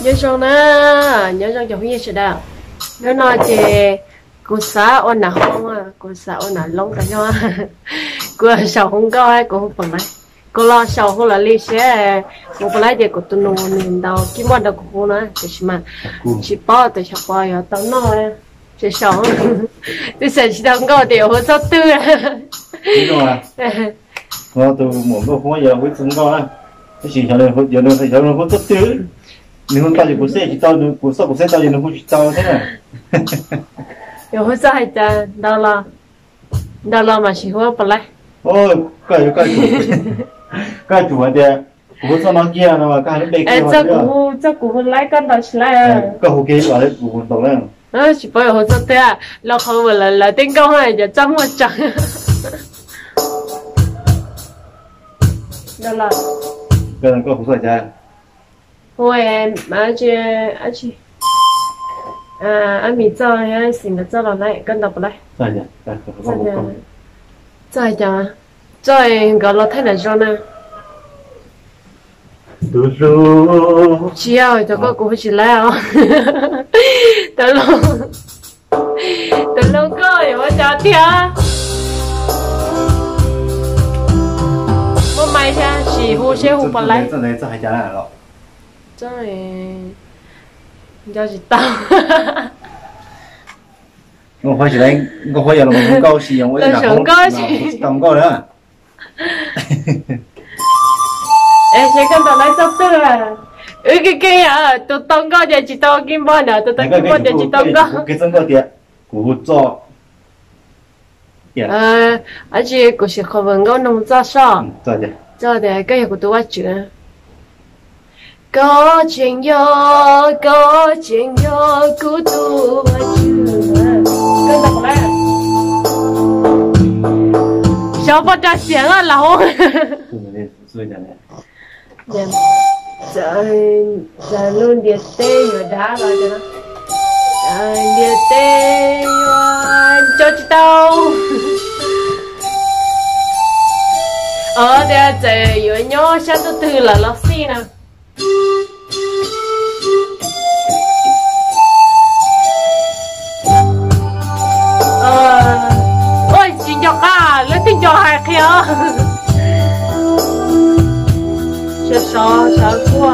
Nyob zoo na, nyob zoo cov phooj ywg sawv daws. Hnub no ces kuv xav ua nam hoo, kuv xav ua nam loob tas zog. Kuv sau hu nkauj, kuv hu pom lawv, kuv los sau hu lawv li seb, kuv pom lawv tias kuv tus nus nws ntaus keyboard rau kuv hu na, tiam sis mas tsis paub tias xyov puas yuav tau noj. Tsis sau, twb xav tsis tau nkauj tias yuav hu txoj twg. Tus muam nkauj huab yog hu txoj nkauj na, tab sis xyov nws hu txoj twg. Nws hu tau ces kuv xav tsis tau, kuv xav kuv xav tau ces nws hu tsis tau thiab na. Yuav hu txoj hais cas, ntawd los mas sis hu pom lawv. Koj yuav, koj tsum hais tias kuv hu txoj no kiag no, koj hais lub npe kiag. Txoj kuv hu, txoj kuv hu laib, koj ntaus tsis laib. Koj hu kiag los kuv hu ntaus na. Tsis paub yuav hu txoj twg, los qhov uas lawv tej nkauj cov txaj muag tseem. Koj hu txoj cas? Hu, ab tsi, ab mis txoj, xim nkawd txoj los lawm, koj ntaus pom lawm. Txoj hais cas? Txoj nkawd los thaij nram zos na. Tsis yog, cov koj kuv hu tsis laib os. Tau lauj, tus lauj koj yuav ua cas tiag? Muaj mais thiab, sim hu seb hu puas laib. Nco tsis tau. Nkauj huab yog los nkauj sim, nkauj tsis tau nkauj na. Es seb koj ntaus laib txoj twg? Wb keej keej, tus tau nkauj ces tsis tau keyboard na, tus tau keyboard ces tsis tau nkauj. Kuv txoj nkauj tias kuv hu txoj, ab tsi, kuv sim cover nkauj noog txoj soj. Txoj tias koj yog kuv tus vaj tswv. Koj tseem yog, koj tseem yog kuv tus vaj tswv. Xyov puas rau siab los hu. Txawm lub ntiaj teb yuav dav los, ntiaj teb yuav nco tsis tau. Os, tias txawm yuav nyob sab ntuj twg lawm los xij na. Ua tsis nco qab, lub twg nco hais qhia. Sov sov, sov kua.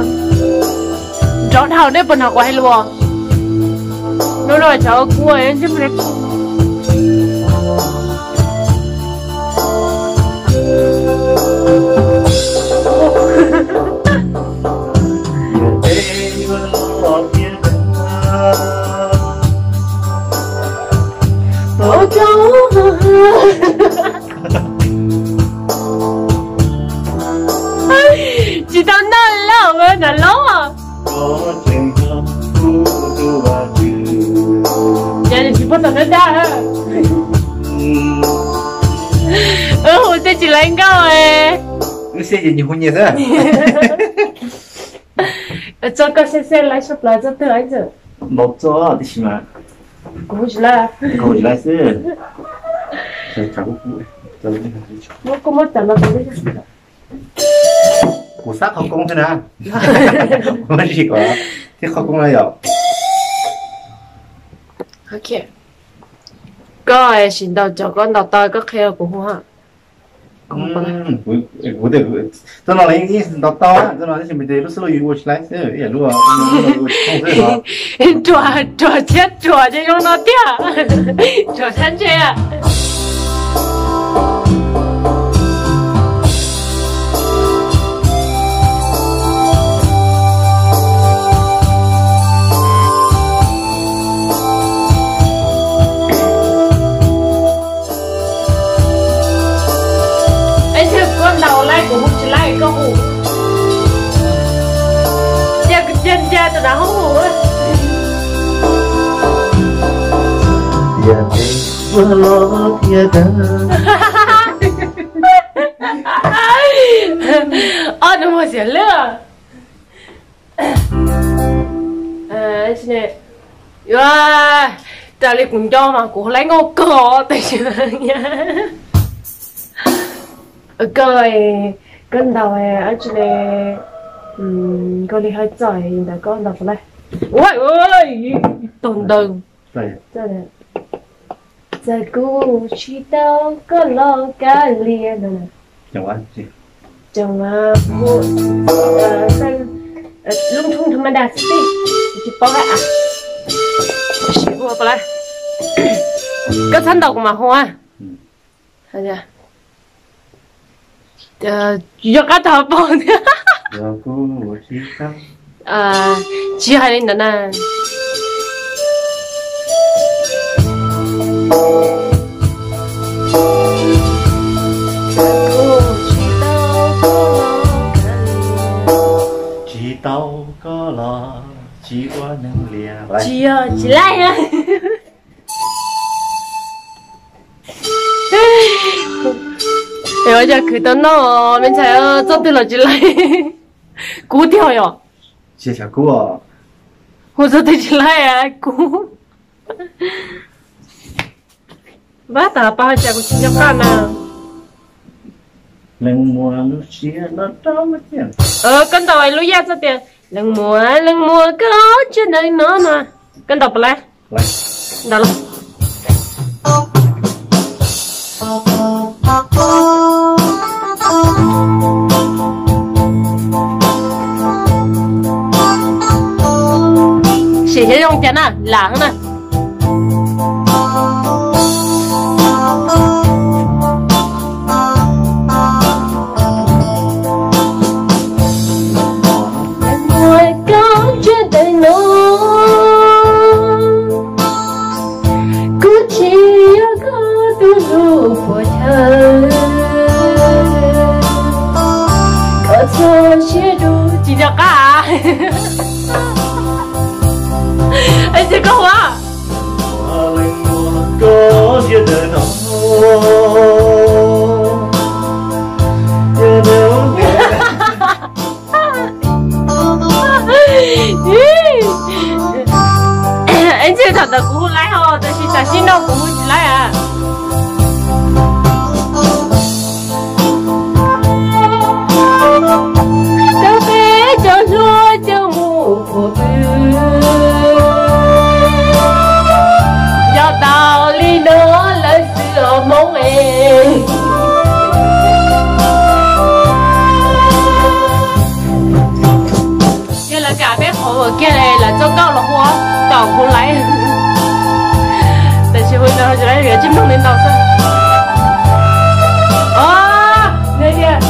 Nrov dhau nej puas hnov kuv hais lus? Hnub no sov kua. Tsis tau noj lauj, nam loob. Ces tsis pub tau noj dab. Hu tej tsis laib nkauj. Wb xij ces nyias hu nyias xwb. Txoj koj xej xej laib tshaj plaws txoj twg ib txwm? Ntaus txoj tib si mas. Kuv hu tsis laib. Koj hu tsis laib xwb. Muab kuv muab cov no. Kuv xab qhov koob xwb na. Kuv muab tsis kom thiab qhov koob na yom. Koj sim ntaus cov koj ntaus tau koj qhia kuv hu ha. Kuv, txoj no yeej ntaus tau, txoj no tab sis mas lub xab laj yus ua tsis laib xwb, ib yam li ruam thiab ruam ces zoo no tiag. Ruam sab ntse. Ib txhia koj ntaus laib kuv hu tsis laib koj hu. Cia cia cia tus nav hu. Ob nus muag xiam lwj. Yuav raws li kuv nco mas kuv hu laib nkauj kawg tab sis koj, koj ntaus ab tsi li, Nkauj Lig Hawj txoj ntawd koj ntaus puas laij? Ua, tau ntawd. Txawm kuv tsis tau koj los kav liam no. Lub nthub tham ma da xwb, tsis paub a. Ua puas laij? Koj txhob ntaus kuv mam hu. Yog qab tog pom thiab. Tsis hais li ntawd na. Tsis tau koj los tsis ua neeg liam. Tsis yog tsis laij. Ua cas khwv tau noj me ntxhais, txoj twg los tsis laij. Kub tiag yom. Hu txoj twg tsis laij kub. Npab tas pas cas kuv tsis nco qab na. Koj ntaus lub yaj txoj tias leej muam, leej muam koj tsev neeg no no. Koj ntaus puas laij? Ntaus los. Sim thiab zoo cas na, lam na. Koj tsev neeg no, kuv tsis yog koj tus hlub puas chaw. Koj txhob siab dub tsis nco qab. Es koj hu. Es ntshe thaum ntawd kuv hu laij hos, tab sis tam sim no kuv hu tsis laij a. Cov peb cov hluas cov mus puag pw, yog tau li no lawm xwb os Hmoob es. Yog lawv kam peb qhov ua kiag lawv txoj nkauj los hu kom hu laij. Tab sis hu no tsis mloog li ntau xwb. Os, tias,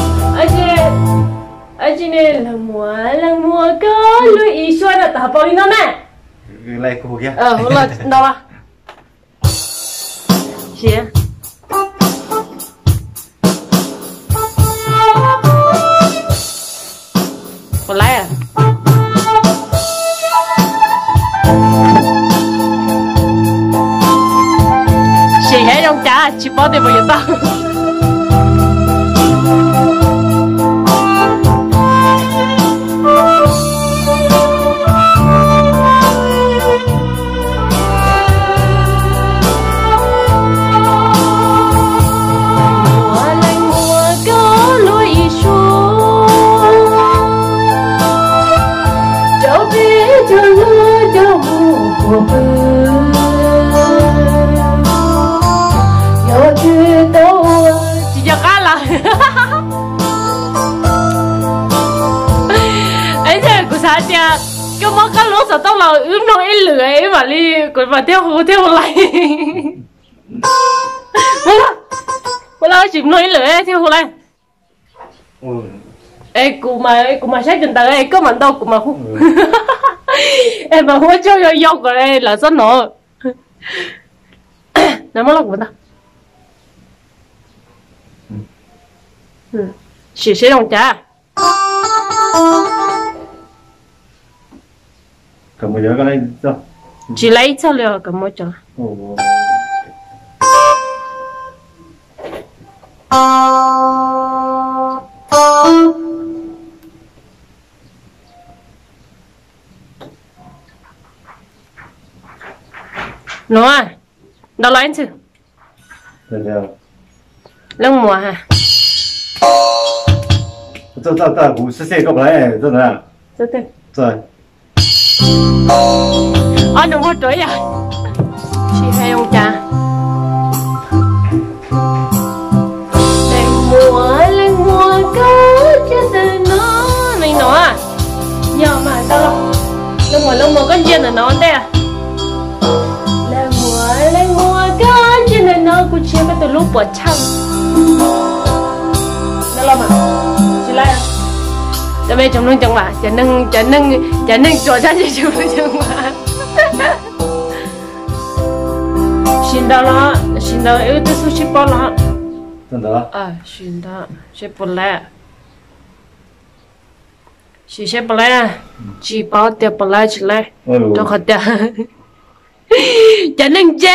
tsis ne, leej muam, leej muam koj lub ib suab no tau pom li no na. Hu los ntau. Puas laij? Sim thiab zoo cas tsis paub tias puas yuav tau. Leej muam koj lub ib suab, cov peb cov hluas cov mus puag pw, yog twg tau ua tsis nco qab lawm. Es kuv xav tias koj muab koj lub xov tooj los wb mloog ib lwm wb mam li, kuv mam thiaj hu thiaj hu laij. Ua lawm tsis mloog ib lwm thiaj hu laij. Es kuv, kuv mam saib tus ntawd es koj mam ntaus kuv mam hu. Es mam hu ua tsaug yau yau kom lawv txhob hnov. Muab los kuv ntag. Sim seb zoo cas. Tsis laij ib txog li os, kom mus tso. Nua, ntaus los ib ntxwg. Leej muam ha. Txawj txawj txawj, kuv xeb xeb koj pom lawm, txawj ntawd. Ob nus muag rau ib yam, tsis hais zoo cas. Leej muam leej muam koj ntsia ntawm no, neeg no, yog mas tau los. Leej muam leej muam koj ntsia ntawm no ua ntej. Leej muam leej muam koj ntsia ntawm no, kuv tsis yog koj tus hlub puas tshaj. Los mas, tsis laib. Cov me tsoom mloog cov vam, cov neeg, cov neeg, cov neeg tsuas tshaj tsoom mloog cov vam. Sim ntawd los, sim ntawd wb twb xub sib paub los. Sim ntawd seb puas laib. Sim seb puas laib, tsis paub tias puas laib tsis laib, rau qhov tias cov neeg ntse.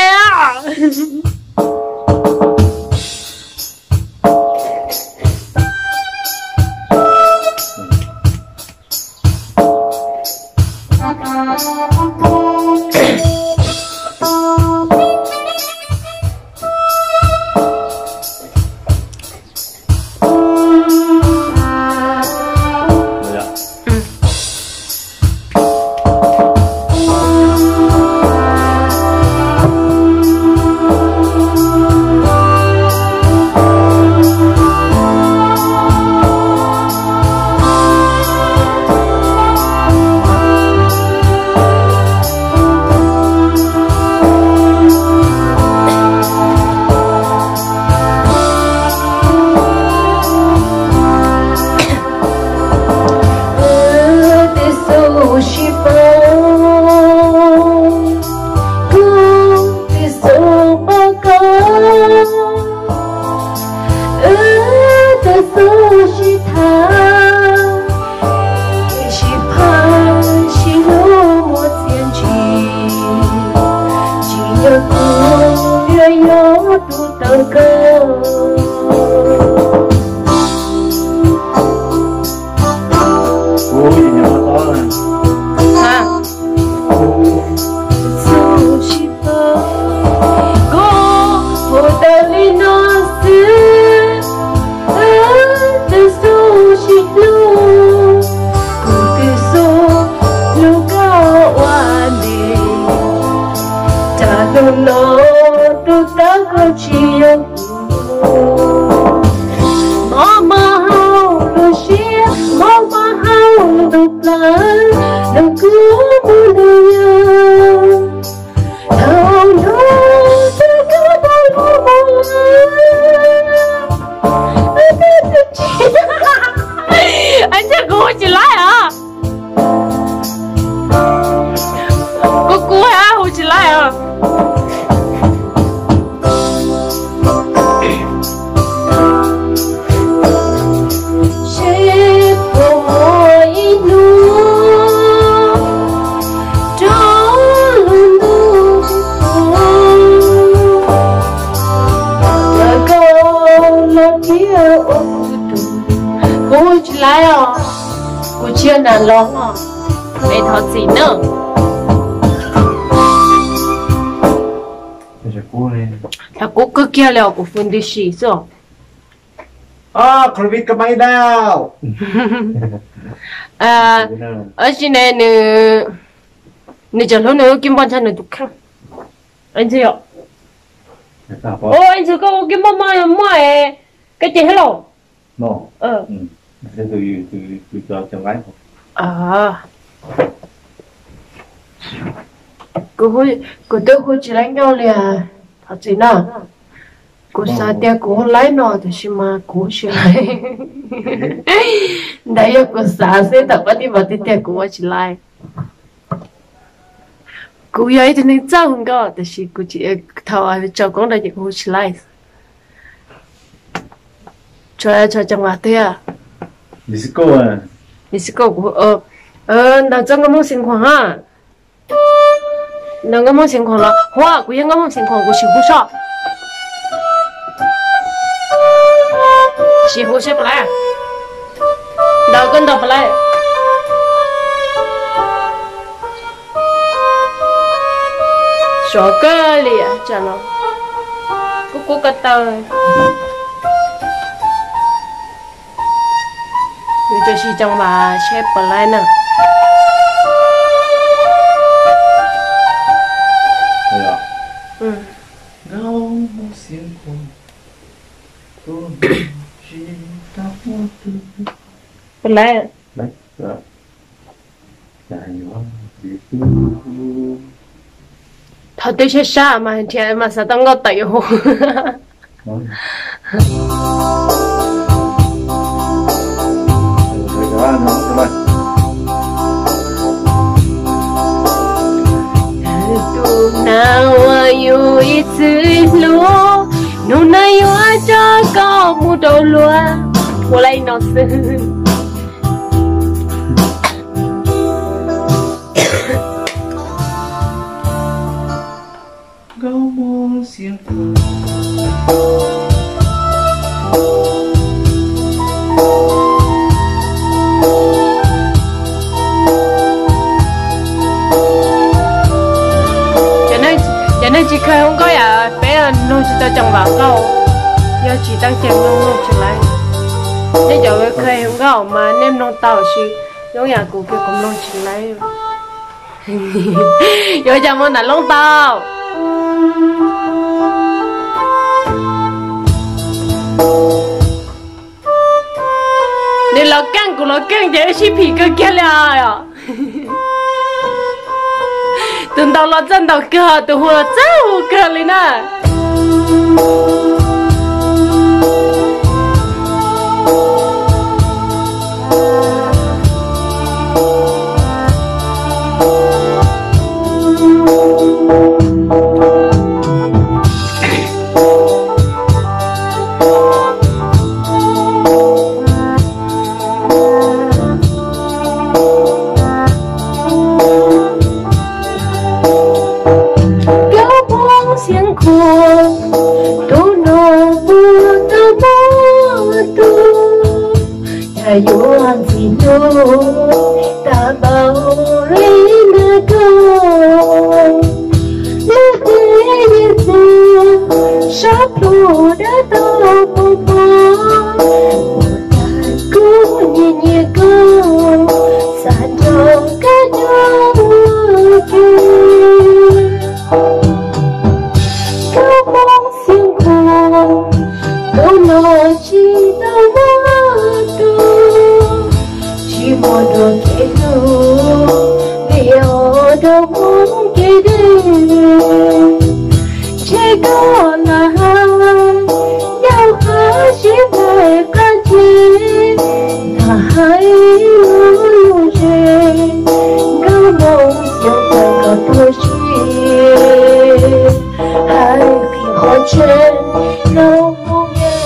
Wb twb xub sib paub, kuv twb xub paub koj. Wb twb xub sib tham, sib pab sib hlub muaj txiaj ntsig, tsis yog kuv yuav yog tus tau koj. Kuv hu tau li no xwb, wb twb xub sib hlub, kuv twb xub hlub koj ua ntej, cas hnub no tus tau koj tsis yog kuv. Mob mob hauv lub siab, mob mob hauv lub plawv, nws kuj mus nws yog. Thaum hnub twg koj tau lub mus lawm. Ntshai kuv hu tsis laib os. Kuv kuv hu tsis laib os. Seb puas muaj ib hnub rau lub ntuj, koj los thiab ua kuv tus. Kuv hu tsis laib os, kuv tsis yog nas los os, es thov txim nawb. Thaum kuv kawg kiag li os, kuv fwj ntws sim xwb os. Tab sis ne, nws tseem hlub nws lub kib npoj ntshai nws tus kheej. Ntxwg, ntxwg koj ua kib npoj maj muaj es koj ces thiab los? Kuv twb hu tsis laib nyoj li, thov txim na. Kuv xav tias kuv hu laib no tiam sis mas kuv hu tsis laib. Ntawd yog kuv xav xwb, thaum pab tij npov tij tias kuv ua tsis laib. Kuv yog ib tug neeg txawj hu nkauj tiam sis kuv tsis, thaum tso koob rau ces kuv hu tsis laib. Tso, tso cov mas tiag. Ntawd txoj Nkauj Hmoob Xeev Khuam a. Ntawd Nkauj Hmoob Xeev Khuam los, huab, kuv yog Nkauj Hmoob Xeev Khuam kuv sim hu soj. Sim hu seb puas laib. Ntawd koj ntaus puas laib. Sov kawg li tsam no. Kuv kuv ko taw. Tsis cov vas seb puas laib na. Puas laib? Thaum twb sab sab mas nrhiav mas xav tau nkauj tawm yuav hu. Tus nas uas yus ib txwm hlub, hnub no yuav coj koj mus rau luag. Ua li no xwb. Cov neeg tsis khaws hu nkauj yam peb mloog tsis tau cov vas nkauj, yog tsis teeb ceg mloog mloog tsis laib. Nej cov khaws hu nkauj mas nej mloog tau, tab sis zoo yam kuv kiag kuv mloog tsis laib. Yuav cas mus nram Looj tau. Nws los keej kuv los keej ces wb sib phim kawg kiag li os. Tus ntaus los txawj ntaus kawg, tus hu los txawj hu kawg li na. Koj muaj xeev khuam, tus no puas tau muaj tus, yog yuav ntxim hlub tau npaum li na koj. Lub teb yeej txias sab plhu dawb tau pom pom, kuv nyiam nyiam koj, xav nrog koj nyob ua ke. Koj muaj xeev khuam, tus no tsis tau muaj tus, tsis muaj dua kev hlub li os rau hmoov kev deb. Ntshe koj lam hais yog qhov sib hlub qab ntse, lam hais lus lus ze, nkauj moo xyoo tawm kom tuag si, hais qhia qhov tseeb rau hmoov yeej.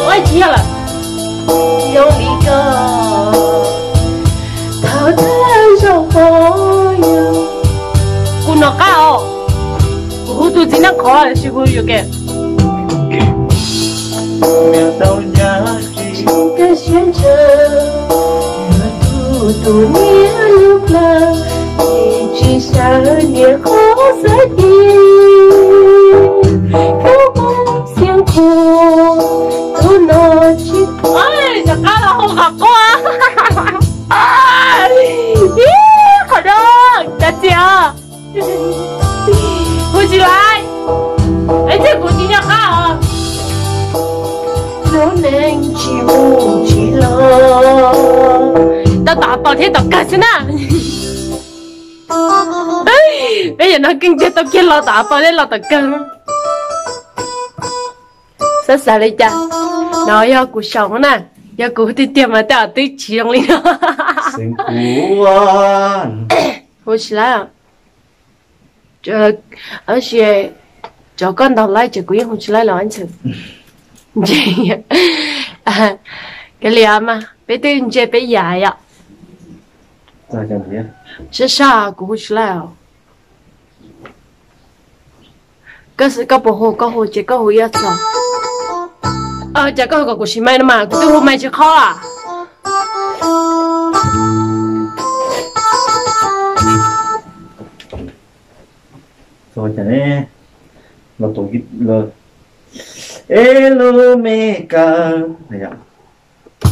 Ua tsis yog lawm, zoo li koj thaum thawj zaug pom yus. Kuv nov qab os, kuv hu tus txiv neej qhov sis kuv yuam kev. Koj siab ntshaw yog tus tus niam lub plawv, ces tsis xyaw niam qhov xav dim. Koj muaj xeev khuam, tus no tsis, cov qab los hu qhov quaj. Ib qhov do, cov txiv os. Hu tsis laib. Es txij kuv tsis nco qab os. Lub neej tsis mus tsis los. Tau tom av paus thiab tom kawg xwb na. Peb yam no keej tiag, tau kiag los tom av paus thiab los tom kawg. Xav xav li cas? No yog kuv xyaum na, yog kuv tiag tiag mas tej zaum twb tsis zoo li no. Hu tsis laib. Tab sis cov koj ntaus laib ces kuv yeej hu tsis laib los ntxhw. Ntse, kav liam mas peb twb ntse peb yam yom. Sab sab kuv hu tsis laib os. Koj xav koj puas hu, koj hu ces koj hu ib txog. Cas koj hu kom kuv sim mai no mas kuv twb hu mai tsis qhov a. Txog cas ne? Los tus, es lub me kaw.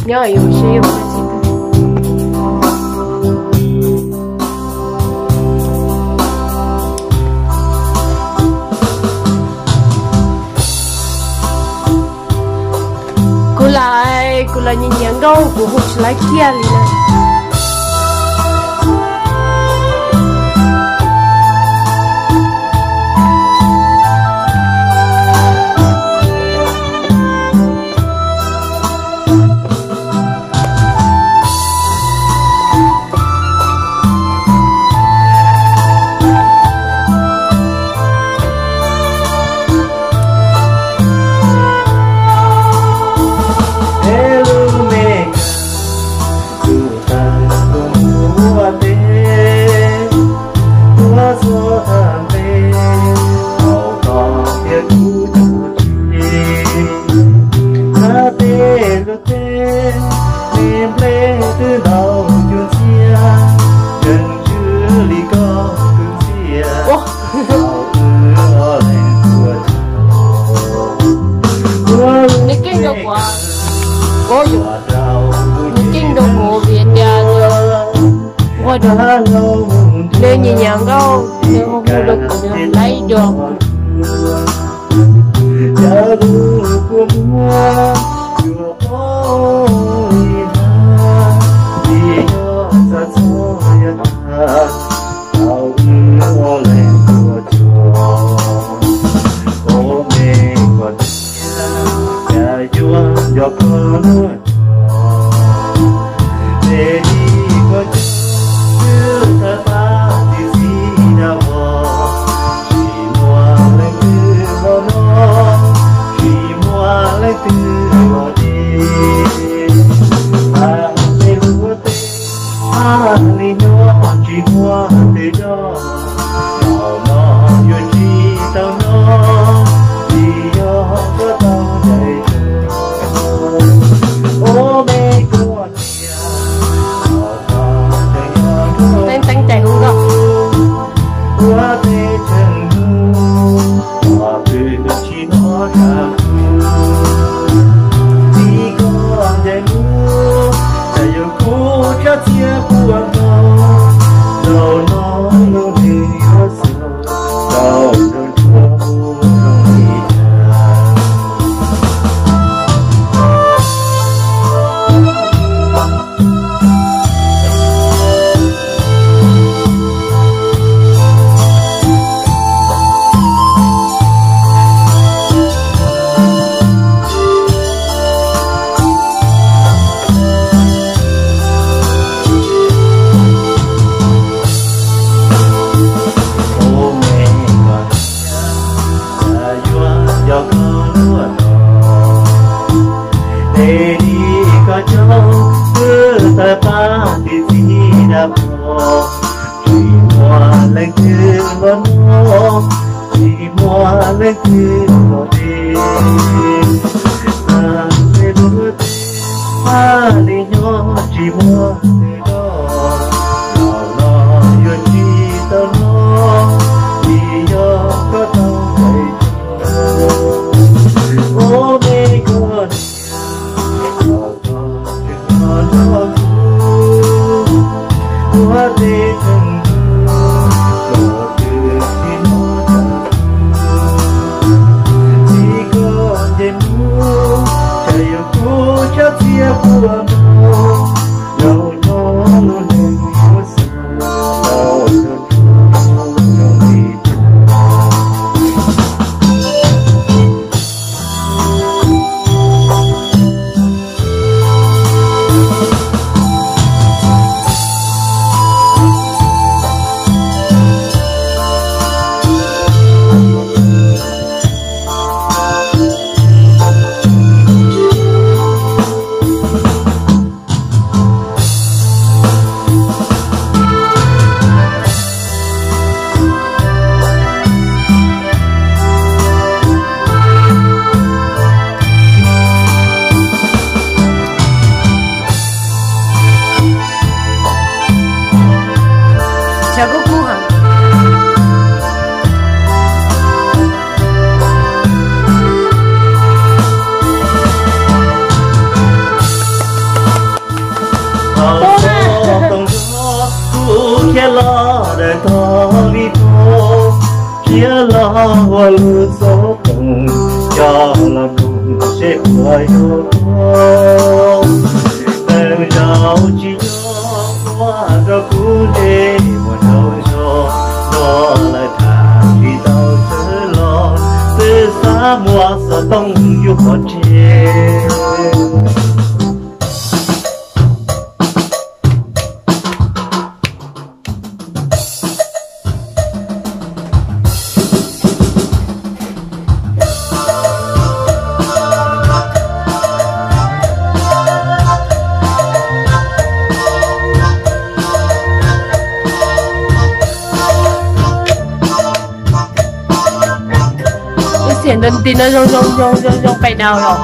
Nyob yus sib yus. Nyias nyias nkauj kuv hu tsis laib kiag li na. Tus tag tus mus ua teb, tuaj txog tag npe, hauv tog thiab kuv cog tsis. Hab tej luag teb, me nplej twb ntau cuag ntxhiab, yeej tsw li koj tus ntxiag. Nws keej rau kuv, nws keej rau kuv vim tias nws nyias nyias nkauj, nws hu hu rau kuv laib dua. Ua me koj tiag, cas yuav nco koj luaj txog. Ces li koj cov twb tawg pab tib txhij dab vog, tsis muaj leej twg los noj, tsis muaj leej twg los dej. Hab tej luag teb, hab li nyob tsis muaj twg nyob, zaum no yuav tsis tau nyob, vim yog koj tau ncaim tso. Ua me koj tiag, teeb teeb cai hu koj. Ua teb tseem hnub, ua pw tsis noj tsham kuv. Txij koj ncaim mus, cas yuav kub tshab txiab puag nkaus, zaum no lub neej yuav xaus, tau nrog ntsuag mus zoo li cas. Ua me koj tiag, cas yuav nco koj luaj txog. Ces li koj cov twb tawg pab tib txhij dab vog, tsis muaj leej twg los noj, tsis muaj leej twg los dej. Hab tej luag teb, hab li nyob tsis muaj twg nyob, zaum no yuav tsis tau nyob, vim yog koj tau ncaim tso. Ua me koj tiag, zaum no tseem nyob nrog kuv, ua teb tseem hnub, los twb tsis noj tsham kuv. Txij koj ncaim mus, cas yuav kub tshab txiab puag nkaus, zaum no lub neej yuav xaus, tau nrog ntsuag mus zoo li cas. Tshav kub kub heev. Tau na. Tau nrog kuv khiav los daws tog li tog, khiav los ua lub xov tooj, coj los nug Tej uas yog ua, tej zaum tsis nyob ua rau kuv ntsej muag nraug zog, no lawv tham tsis tau xwb los, twb xav muab xov tooj yus pov tseg. Lub xiam nti no zoo zoo zoo zoo zoo pais daus los.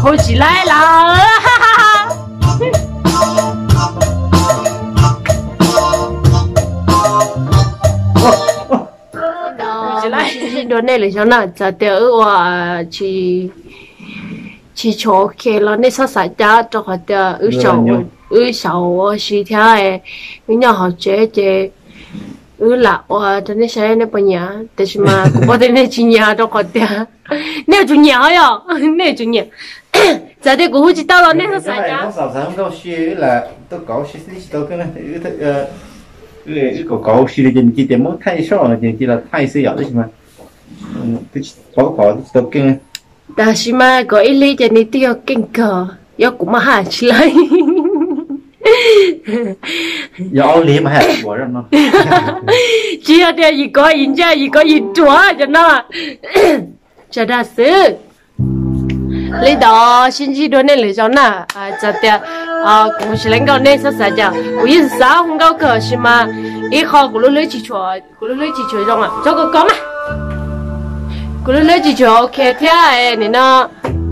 Hu tsis laib lawm. Dua nej lwm xyoo na, txawm tias wb ua tsis tshua ok los nej txhob xav cas, rau qhov tias wb xyaum ua si thiab, wb nyob hauv tsev ces wb lam ua rau nej saib nej puas nyiam, tiam sis mas kuv pom tias nej tsis nyiam rau qhov tias nej yuav tsum nyiam os, yog nej yuav tsum nyiam. Txawm tias kuv hu tsis tau los nej txhob xav cas. Wb kaum kaum si li ces nws cia tias muab thaij soj no ces nws cia los thaij xwb yom, tab sis mas twb tsis paub qhov twb tsis tau keej. Tab sis mas kom ib hlis ces nws twb yog keej kawg, yog kuv mas haj tsis laib. Yog ob hlis mas haj ua no. Tsis yog tias yim kov yim ntsa yim kov yim ruam cov no. Tsa dag xwb. Li ntawd sib ntsib dua nej lwm zaus na, txawm tias kuv tsis laib nkauj nej txhob xav cas, kuv yeej xav hu nkauj kawg sis mas ib qho kuv lub hlwb tsis tshua, kuv lub hlwb tsis tshua zoo, tso koj kov mas. Kuv lub hlwb tsis tshua ok thiab nim no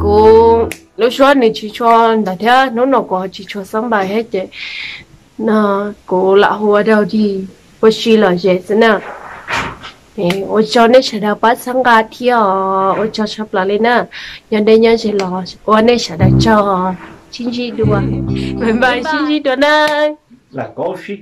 kuv lub suab nws tsis tshua ntawd thiab, hnub no kuv tsis tshua xab npais thiab ces no kuv lam hu ua daug dig ua si lom zem xwb na. Ua tsaug nej sawv daws pab txhawb nqa thiab os, ua tsaug tshaj plaws li na. Nyob deb nyob ze los ua nej sawv daws tsaug, sib ntsib dua. Bye bye, sib ntsib dua na. Lam kov si.